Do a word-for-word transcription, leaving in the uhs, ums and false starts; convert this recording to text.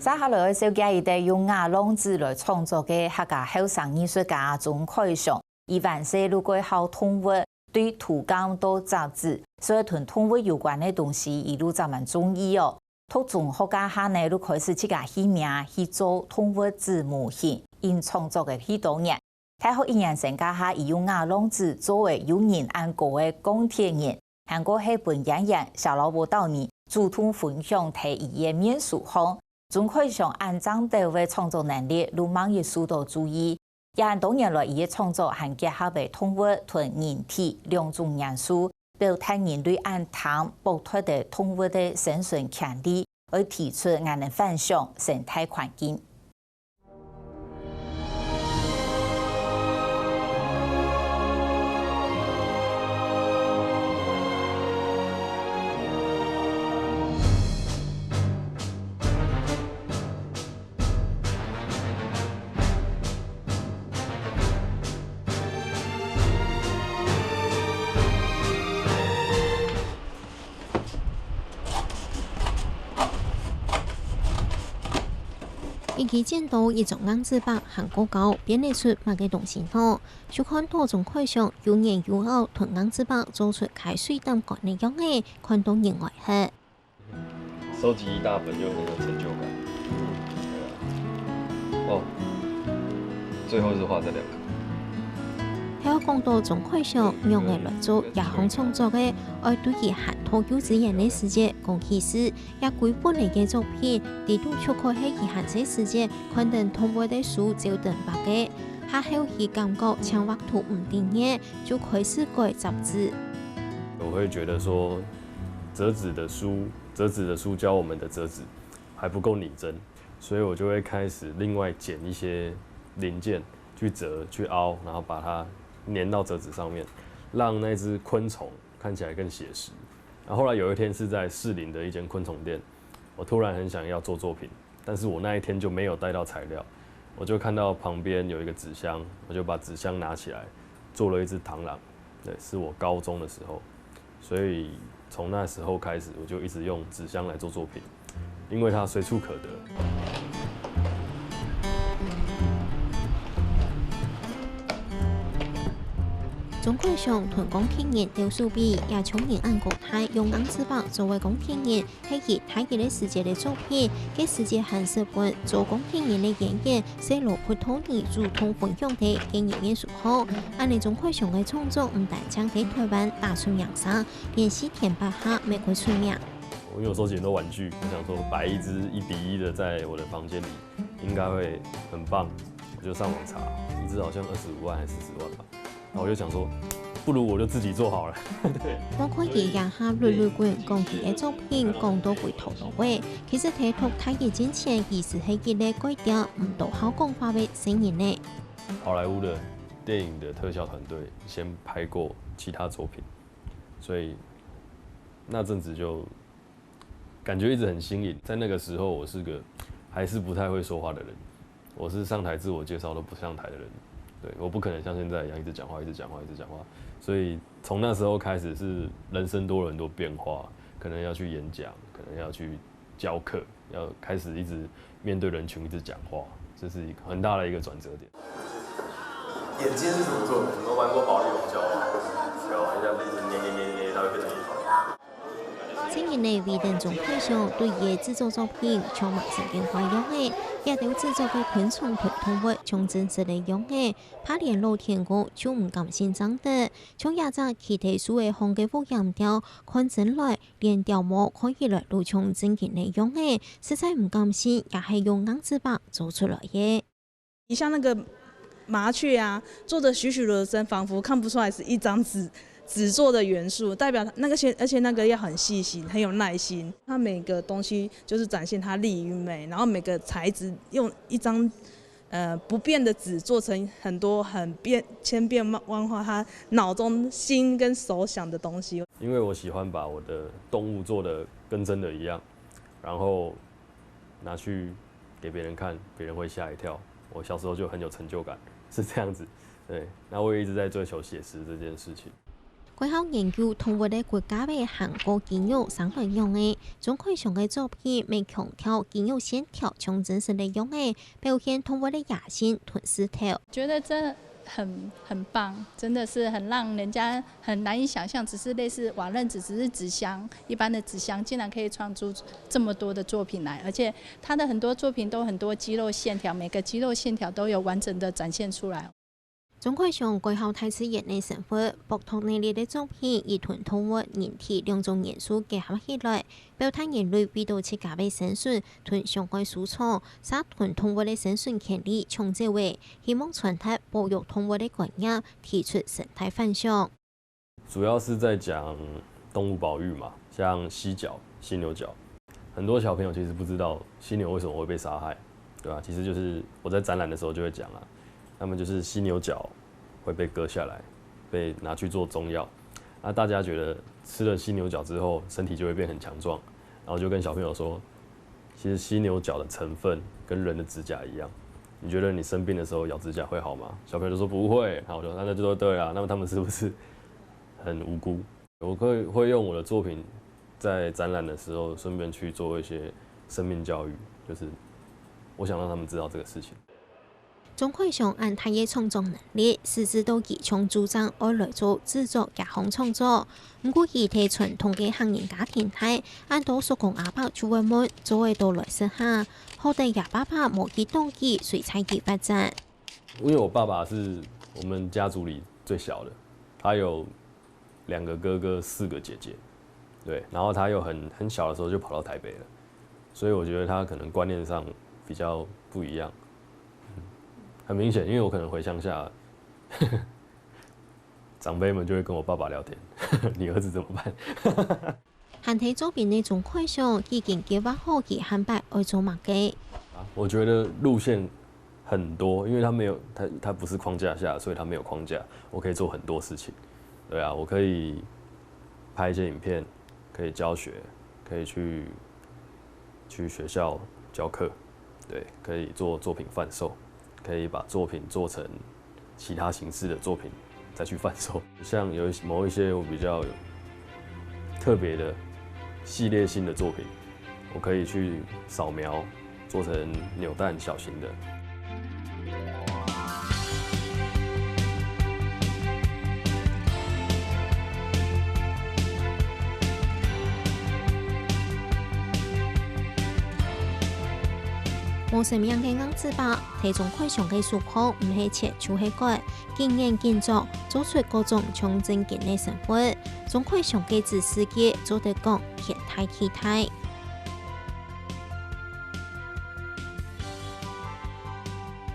接下來紹介一個用瓦浪子來創作个客家後生藝術家鍾愷祥，佢還細就蓋好動物，對土耕到摘子，所以同動物有關个東西，佢就盡蠻中意哦。讀中學該下呢，就開始自家去摸去做動物紙模型，因創作个幾多年。 大學一年生該下，佢用瓦浪子做个有人恁高个鋼鐵人，還過係分圓圓、小蘿蔔豆泥主動分享在佢个面書項。鍾愷祥恁正斗个創作能力，就吂一受到注意。也恁多年來，佢个創作還結合个動物同人體兩種元素，表達人類恁貪剝奪个動物个生存權利，愛提出𠊎等反想生態環境。 一起剪到一張硬紙白還過膠，變得出麼个東西呢？就看到鍾愷祥又軟又拗同硬紙白做出㧡水膽管个樣仔，看到人愛忒。收集一大本就很有成就感。對啊。哦，最後是畫這兩個。 頭講到鍾愷祥仰仔來做這項創作个，愛對佢還讀幼稚園个時節講起事，這歸本仔个作品，裡肚就可係佢還細時節看等動物个書照等畫个，下後佢感覺淨畫圖毋得了，就開始改摺紙。我會覺得說，摺紙的書，摺紙的書教我們的摺紙還不夠擬真，所以我就會開始另外剪一些零件去摺、去凹，然後把它粘到摺紙上面，讓那隻昆蟲看起來更寫實。然後後來有一天是在士林的一間昆蟲店，我突然很想要做作品，但是我那一天就沒有帶到材料，我就看到旁邊有一個紙箱，我就把紙箱拿起來，做了一隻螳螂。對，是我高中的時候。 所以從那時候開始，我就一直用紙箱來做作品，因為它隨處可得。鍾愷祥同鋼鐵人鬥手比，也像人恁高大，用硬紙白做个鋼鐵人， 係佢大一个時節个作品，該時節還識分做鋼鐵人个演員，細蘿蔔豆泥主動分享在个人面書項。恁仔鍾愷祥个創作毋單淨在臺灣打出名聲，連四天八下乜蓋出名。我因為我收集很多玩具，我想說擺一隻一比一的在我的房間裡，應該會很棒。我就上網查，一隻好像二十五萬還是四十萬吧。 然後我就想說，不如我就自己做好了。對。我看佢這下累累滾講佢个作品講到歸頭路尾，其實在讀大一進前，佢就係一個蓋恬、毋多好講話个細人仔。好萊塢的電影的特效團隊先拍過其他作品，所以那陣子就 感覺一直很新穎。在那個時候，我是個還是不太會說話的人，我是上台自我介紹都不上台的人。對，我不可能像現在一樣一直講話，一直講話，一直講話。所以從那時候開始，是人生多了很多變化，可能要去演講，可能要去教課，要開始一直面對人群，一直講話，這是一個很大的一個轉折點。眼睛是怎麼做的？你們玩過保麗龍膠嗎？有啊，一下被一直捏捏捏捏，它會變成一團。 細人仔為等鍾愷祥對佢个製作作品像猛獸變化樣仔，這兜製作个昆蟲同動物像真實个樣仔，怕連老天公就毋甘心正得，像這隻企在樹仔項个烏蠅鳥，看真來連鳥毛看起來都像正經个樣仔，實在毋甘心，也係用硬紙白做出來个。 你像那個麻雀啊，做的栩栩如生，仿佛看不出來是一張紙，紙做的元素，代表那個些，而且那個要很細心，很有耐心。它每個東西就是展現它力與美，然後每個材質用一張，呃，不變的紙做成很多很變，千變萬化，他腦中心跟所想的東西。因為我喜歡把我的動物做得跟真的一樣，然後拿去給別人看，別人會嚇一跳。我小時候就很有成就感，是這樣子。對，那我也一直在追求寫實這件事情。該項研究動物个骨架仔還過肌肉生來仰仔，鍾凱祥个作品乜強調肌肉線條像真實个樣仔，表現動物个野性同勢頭。覺得這很很棒，真的是很讓人家很難以想象，只是類似瓦楞紙，只是紙箱，一般的紙箱竟然可以創出這麼多的作品來，而且他的很多作品都很多肌肉線條，每個肌肉線條都有完整的展現出來。鍾凱祥蓋好大自然个生活，博托內裡个作品以同動物、人體兩種元素結合起來，表達人類為著自家个生存同相關思潮，嗄同動物个生存權利搶走仔，希望傳達保育動物个觀念，提出生態反省。主要是在講動物保育嘛，像犀角、犀牛角，很多小朋友其實不知道犀牛為什麼會被殺害，對吧？其實就是我在展覽的時候就會講啊，他們就是犀牛角會被割下來，被拿去做中藥。那大家覺得吃了犀牛角之後，身體就會變很強壯，然後就跟小朋友說，其實犀牛角的成分跟人的指甲一樣。你覺得你生病的時候咬指甲會好嗎？小朋友就說不會，然後我就那那就對啊，那麼他們是不是很無辜？我會會用我的作品在展覽的時候順便去做一些生命教育，就是我想讓他們知道這個事情。鍾凱祥恁大个創作能力，實際到佢像主張愛來做製作這項創作。毋過佢在傳統个客人家庭大，恁多叔公阿伯就會問做得到來食下，好得厥爸爸無去擋佢，隨在佢發展。因為我爸爸是我們家族裡最小的，他有兩個哥哥、四個姐姐，對，然後他又很很小的時候就跑到台北了，所以我覺得他可能觀念上比較不一樣。很明顯，因為我可能回鄉下，長輩們就會跟我爸爸聊天，你兒子怎麼辦？還在做兵个鍾凱祥已經計畫好佢下擺愛做麼个。我覺得路線很多，因為它沒有它它不是框架下，所以它沒有框架，我可以做很多事情。對啊，我可以拍一些影片，可以教學，可以去去學校教課，對，可以做作品販售，可以把作品做成其他形式的作品再去販售。像有一些某一些我比較有特別的系列性的作品，我可以去扫描，做成扭蛋小型的。無生命个硬紙板，在鍾凱祥个手項毋係切就係割，緊研緊做，做出各種像真經个生活。鍾凱祥个紙世界做得講天大地大。